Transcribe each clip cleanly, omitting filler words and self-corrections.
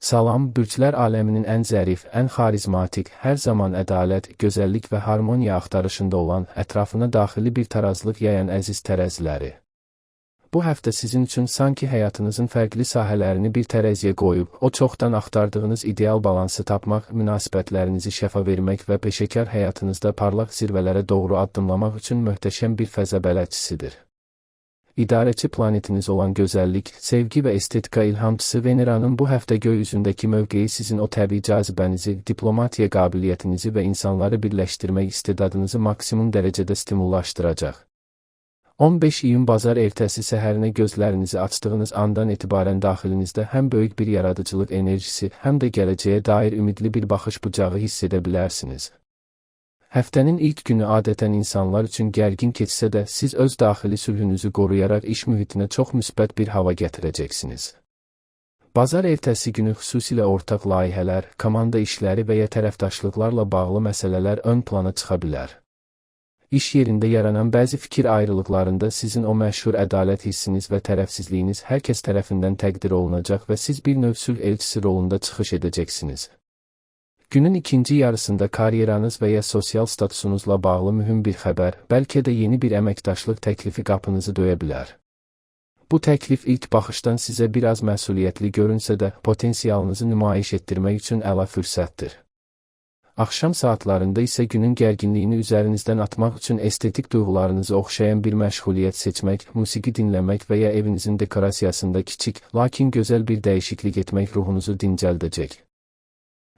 Salam, bürclər aləminin ən zərif, ən xarizmatik, hər zaman ədalət, gözəllik və harmoniya axtarışında olan, ətrafına daxili bir tarazlıq yayan əziz tərəziləri. Bu həftə sizin üçün sanki həyatınızın fərqli sahələrini bir tərəziyə qoyub, o çoxdan axtardığınız ideal balansı tapmaq, münasibətlərinizi şəfa vermək və peşəkar həyatınızda parlaq zirvələrə doğru addımlamaq üçün möhtəşəm bir fəza bələdçisidir. İdarəçi planetiniz olan gözəllik, sevgi və estetika ilhamçısı Veneranın bu həftə göy üzündəki mövqeyi sizin o təbii cazibənizi, diplomatiya qabiliyyətinizi və insanları birləşdirmək istedadınızı maksimum dərəcədə stimullaşdıracaq. 15 iyun bazar ertəsi səhərinə gözlərinizi açdığınız andan etibarən daxilinizdə həm böyük bir yaradıcılıq enerjisi, həm də gələcəyə dair ümidli bir baxış bucağı hiss edə bilərsiniz. Həftənin ilk günü adətən insanlar üçün gərgin keçsə də, siz öz daxili sülhünüzü qoruyaraq iş mühitinə çox müsbət bir hava gətirəcəksiniz. Bazar ertəsi günü xüsusilə ortaq layihələr, komanda işləri və ya tərəfdaşlıqlarla bağlı məsələlər ön plana çıxa bilər. İş yerində yaranan bəzi fikir ayrılıqlarında sizin o məşhur ədalət hissiniz və tərəfsizliyiniz hər kəs tərəfindən təqdir olunacaq və siz bir növ sülh elçisi rolunda çıxış edəcəksiniz. Günün ikinci yarısında karyeranız və ya sosial statusunuzla bağlı mühüm bir xəbər, bəlkə də yeni bir əməkdaşlıq təklifi qapınızı döyə bilər. Bu təklif ilk baxışdan sizə biraz məsuliyyətli görünsə də, potensialınızı nümayiş etdirmək üçün əla fürsətdir. Axşam saatlarında isə günün gərginliyini üzərinizdən atmaq üçün estetik duyğularınızı oxşayan bir məşğuliyyət seçmək, musiqi dinləmək və ya evinizin dekorasiyasında kiçik, lakin gözəl bir dəyişiklik etmək ruhunuzu dincəldəcək.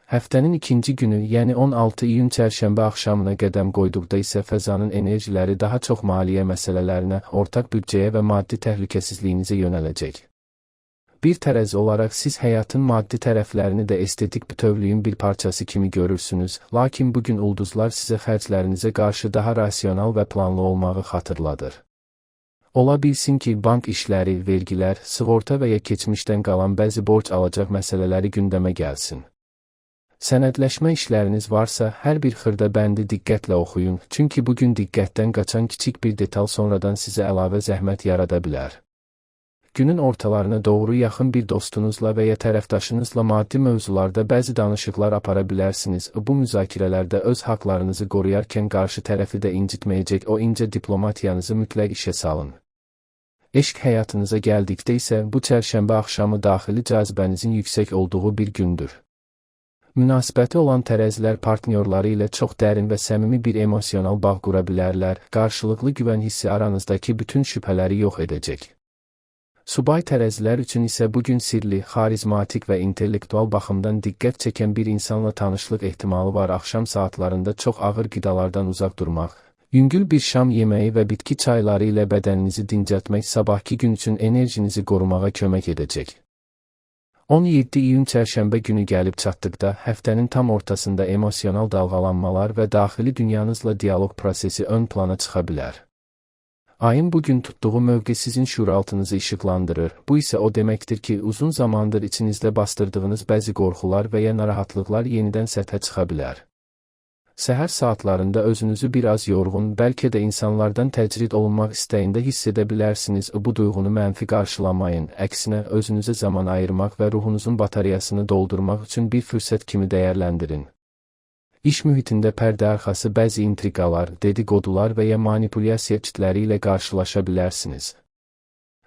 Həftənin ikinci günü, yəni 16 iyun çərşənbə axşamına qədəm qoyduqda isə fəzanın enerjiləri daha çox maliyyə məsələlərinə, ortaq büdcəyə və maddi təhlükəsizliyinizə yönələcək. Bir tərəzi olaraq siz həyatın maddi tərəflərini də estetik bütövlüyün bir parçası kimi görürsünüz, lakin bugün ulduzlar sizə xərclərinizə qarşı daha rasional və planlı olmağı xatırladır. Ola bilsin ki, bank işləri, vergilər, sığorta və ya keçmişdən qalan bəzi borc alacaq məsələləri gündəmə gəlsin. Sənədləşmə işləriniz varsa, hər bir xırda bəndi diqqətlə oxuyun, çünki bugün diqqətdən qaçan kiçik bir detal sonradan sizə əlavə zəhmət yarada bilər. Günün ortalarına doğru yaxın bir dostunuzla və ya tərəfdaşınızla maddi mövzularda bəzi danışıqlar apara bilərsiniz. Bu müzakirələrdə öz haqlarınızı qoruyarkən qarşı tərəfi də incitməyəcək o incə diplomatiyanızı mütləq işə salın. Eşq həyatınıza gəldikdə isə bu çərşənbə axşamı daxili cazibənizin yüksək olduğu bir gündür. Münasibəti olan tərəzilər partnyorları ilə çox dərin və səmimi bir emosional bağ qura bilərlər, qarşılıqlı güvən hissi aranızdakı bütün şübhələri yox edəcək. Subay tərəzilər üçün isə bugün sirli, xarizmatik və intellektual baxımdan diqqət çəkən bir insanla tanışlıq ehtimalı var. Axşam saatlarında çox ağır qidalardan uzaq durmaq, yüngül bir şam yeməyi və bitki çayları ilə bədəninizi dincəltmək sabahki gün üçün enerjinizi qorumağa kömək edəcək. 17 iyun çərşənbə günü gəlib çatdıqda, həftənin tam ortasında emosional dalğalanmalar və daxili dünyanızla dialoq prosesi ön plana çıxa bilər. Ayın bugün tutduğu mövqe sizin şuuraltınızı işıqlandırır. Bu isə o deməkdir ki, uzun zamandır içinizdə bastırdığınız bəzi qorxular və ya narahatlıqlar yenidən səthə çıxa bilər. Səhər saatlarında özünüzü biraz yorğun, bəlkə də insanlardan təcrid olunmaq istəyində hiss edə bilərsiniz. Bu duyğunu mənfi qarşılamayın. Əksinə, özünüzə zaman ayırmaq və ruhunuzun batareyasını doldurmaq üçün bir fürsət kimi dəyərləndirin. İş mühitində pərdə arxası bəzi intriqalar, dedikodular və ya manipulyasiya cütləri ilə qarşılaşa bilərsiniz.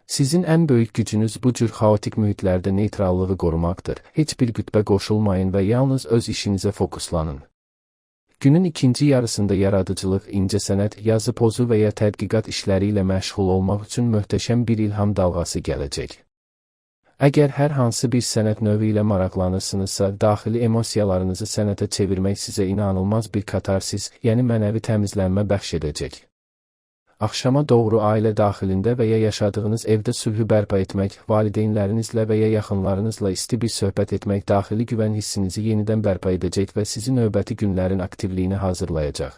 Sizin ən böyük gücünüz bu cür xaotik mühitlərdə neytrallığı qorumaqdır. Heç bir qütbə qoşulmayın və yalnız öz işinizə fokuslanın. Günün ikinci yarısında yaradıcılıq, incəsənət, yazı pozu və ya tədqiqat işləri ilə məşğul olmaq üçün möhtəşəm bir ilham dalğası gələcək. Əgər hər hansı bir sənət növü ilə maraqlanırsınızsa, daxili emosiyalarınızı sənətə çevirmək sizə inanılmaz bir katarsis, yəni mənəvi təmizlənmə bəxş edəcək. Axşama doğru ailə daxilində və ya yaşadığınız evdə sülhü bərpa etmək, valideynlərinizlə və ya yaxınlarınızla isti bir söhbət etmək daxili güvən hissinizi yenidən bərpa edəcək və sizi növbəti günlərin aktivliyinə hazırlayacaq.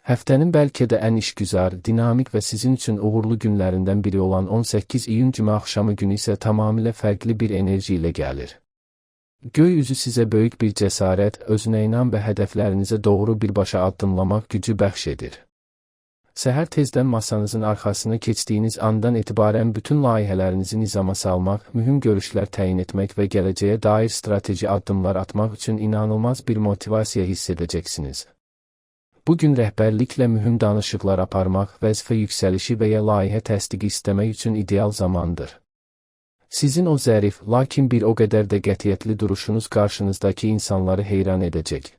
Həftənin bəlkə də ən işgüzar, dinamik və sizin üçün uğurlu günlərindən biri olan 18 iyun cümə axşamı günü isə tamamilə fərqli bir enerji ilə gəlir. Göy üzü sizə böyük bir cəsarət, özünə inam və hədəflərinizə doğru birbaşa addımlamaq gücü bəxş edir. Səhər tezdən masanızın arxasına keçdiyiniz andan etibarən bütün layihələrinizi nizama salmaq, mühüm görüşlər təyin etmək və gələcəyə dair strateji addımlar atmaq üçün inanılmaz bir motivasiya hiss edəcəksiniz. Bu gün rəhbərliklə mühüm danışıqlar aparmaq, vəzifə yüksəlişi və ya layihə təsdiqi istəmək üçün ideal zamandır. Sizin o zərif, lakin bir o qədər də qətiyyətli duruşunuz qarşınızdakı insanları heyran edəcək.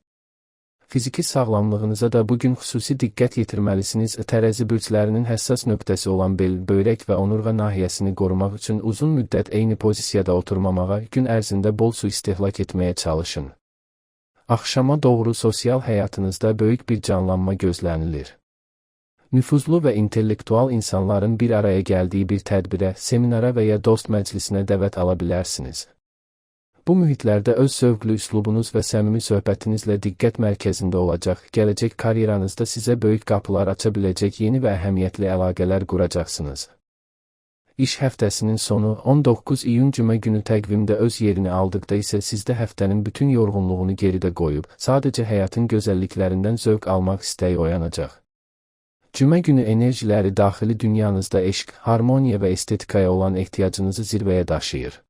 Fiziki sağlamlığınıza da bugün xüsusi diqqət yetirməlisiniz. Tərəzi bürclərinin həssas nöqtəsi olan bel, böyrək və onurğa nahiyəsini qorumaq üçün uzun müddət eyni pozisiyada oturmamağa, gün ərzində bol su istehlak etməyə çalışın. Axşama doğru sosial həyatınızda böyük bir canlanma gözlənilir. Nüfuzlu və intellektual insanların bir araya gəldiyi bir tədbirə, seminara və ya dost məclisinə dəvət ala bilərsiniz. Bu mühitlərdə öz zövqlü üslubunuz və səmimi söhbətinizlə diqqət mərkəzində olacaq, gələcək karyeranızda sizə böyük qapılar aça biləcək yeni və əhəmiyyətli əlaqələr quracaqsınız. İş həftəsinin sonu 19 iyun cümə günü təqvimdə öz yerini aldıqda isə sizdə həftənin bütün yorğunluğunu geridə qoyub, sadəcə həyatın gözəlliklərindən zövq almaq istəyi oyanacaq. Cümə günü enerjiləri daxili dünyanızda eşq, harmoniya və estetikaya olan ehtiyacınızı zirvəyə daşıyır.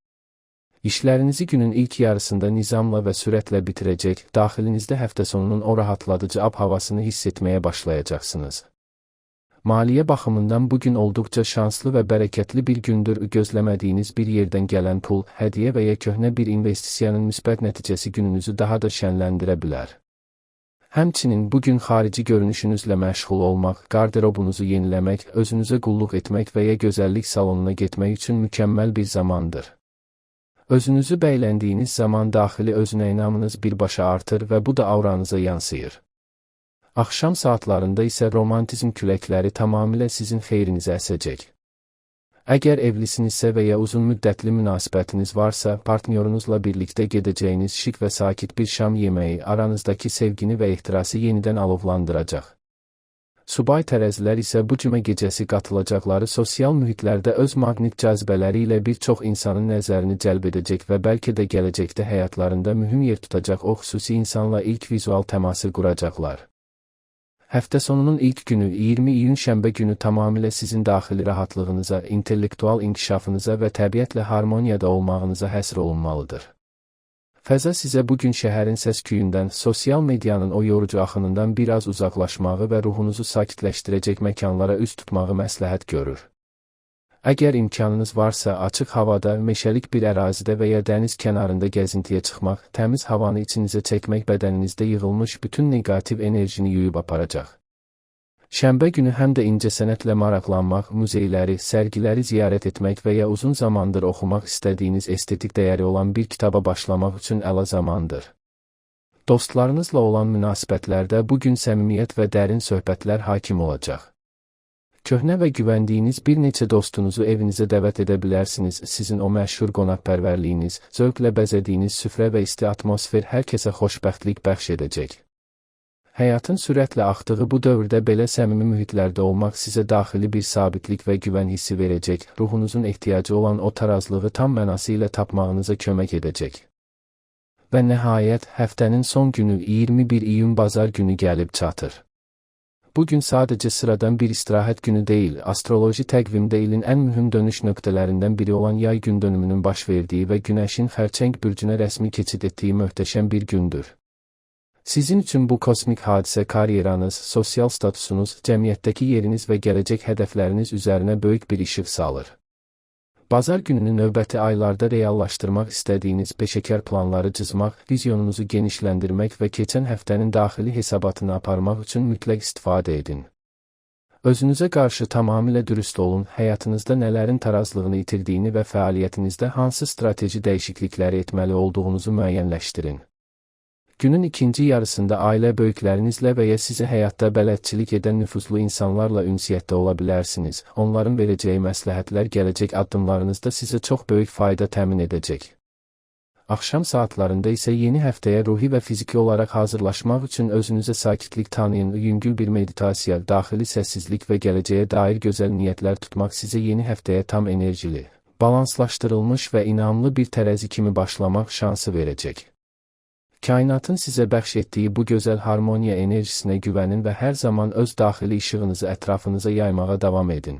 İşlərinizi günün ilk yarısında nizamla və sürətlə bitirəcək, daxilinizdə həftə sonunun o rahatladıcı ab-havasını hiss etməyə başlayacaqsınız. Maliyyə baxımından bugün olduqca şanslı və bərəkətli bir gündür. Gözləmədiyiniz bir yerdən gələn pul, hədiyyə və ya köhnə bir investisiyanın müsbət nəticəsi gününüzü daha da şənləndirə bilər. Həmçinin bugün xarici görünüşünüzlə məşğul olmaq, qarderobunuzu yeniləmək, özünüzə qulluq etmək və ya gözəllik salonuna getmək üçün mükəmməl bir zamandır. Özünüzü bəyləndiyiniz zaman daxili özünə inamınız birbaşa artır və bu da auranıza yansıyır. Axşam saatlarında isə romantizm küləkləri tamamilə sizin xeyrinizə əsəcək. Əgər evlisinizsə və ya uzun müddətli münasibətiniz varsa, partnyorunuzla birlikdə gedəcəyiniz şıq və sakit bir şam yeməyi aranızdakı sevgini və ehtirası yenidən alovlandıracaq. Subay tərəzilər isə bu cümə gecəsi qatılacaqları sosial mühitlərdə öz maqnit cazibələri ilə bir çox insanın nəzərini cəlb edəcək və bəlkə də gələcəkdə həyatlarında mühüm yer tutacaq o xüsusi insanla ilk vizual təması quracaqlar. Həftə sonunun ilk günü 20 iyun şənbə günü tamamilə sizin daxili rahatlığınıza, intellektual inkişafınıza və təbiətlə harmoniyada olmağınıza həsr olunmalıdır. Fəza sizə bugün şəhərin səs-küyündən, sosial medianın o yorucu axınından biraz uzaqlaşmağı və ruhunuzu sakitləşdirəcək məkanlara üz tutmağı məsləhət görür. Əgər imkanınız varsa, açıq havada, meşəlik bir ərazidə və ya dəniz kənarında gəzintiyə çıxmaq, təmiz havanı içinizə çəkmək bədəninizdə yığılmış bütün neqativ enerjini yuyub aparacaq. Şənbə günü həm də incəsənətlə maraqlanmaq, muzeyləri, sərgiləri ziyarət etmək və ya uzun zamandır oxumaq istədiyiniz estetik dəyəri olan bir kitaba başlamaq üçün əla zamandır. Dostlarınızla olan münasibətlərdə bu gün səmimiyyət və dərin söhbətlər hakim olacaq. Köhnə və güvəndiyiniz bir neçə dostunuzu evinizə dəvət edə bilərsiniz. Sizin o məşhur qonaqpərvərliyiniz, zövqlə bəzədiyiniz süfrə və isti atmosfer hər kəsə xoşbəxtlik bəxş edəcək. Həyatın sürətlə axdığı bu dövrdə belə səmimi mühitlərdə olmaq sizə daxili bir sabitlik və güvən hissi verəcək, ruhunuzun ehtiyacı olan o tarazlığı tam mənası ilə tapmağınıza kömək edəcək. Və nəhayət, həftənin son günü 21 iyun bazar günü gəlib çatır. Bu gün sadəcə sıradan bir istirahət günü deyil, astroloji təqvimdə ilin ən mühüm dönüş nöqtələrindən biri olan yay gündönümünün baş verdiyi və Günəşin Xərçəng bürcünə rəsmi keçid etdiyi möhtəşəm bir gündür. Sizin üçün bu kosmik hadisə karyeranız, sosial statusunuz, cəmiyyətdəki yeriniz və gələcək hədəfləriniz üzərinə böyük bir işıq salır. Bazar gününü növbəti aylarda reallaşdırmaq istədiyiniz peşəkar planları cızmaq, vizyonunuzu genişləndirmək və keçən həftənin daxili hesabatını aparmaq üçün mütləq istifadə edin. Özünüzə qarşı tamamilə dürüst olun, həyatınızda nələrin tarazlığını itirdiyini və fəaliyyətinizdə hansı strateji dəyişiklikləri etməli olduğunuzu müəyyənləşdirin. Günün ikinci yarısında ailə böyüklərinizlə və ya sizə həyatda bələdçilik edən nüfuzlu insanlarla ünsiyyətdə ola bilərsiniz. Onların verəcəyi məsləhətlər gələcək addımlarınızda sizə çox böyük fayda təmin edəcək. Axşam saatlarında isə yeni həftəyə ruhi və fiziki olaraq hazırlaşmaq üçün özünüzə sakitlik tanıyın, yüngül bir meditasiya, daxili səssizlik və gələcəyə dair gözəl niyyətlər tutmaq sizə yeni həftəyə tam enerjili, balanslaşdırılmış və inamlı bir tərəzi kimi başlamaq şansı verəcək. Kainatın sizə bəxş etdiyi bu gözəl harmoniya enerjisinə güvənin və hər zaman öz daxili işığınızı ətrafınıza yaymağa davam edin.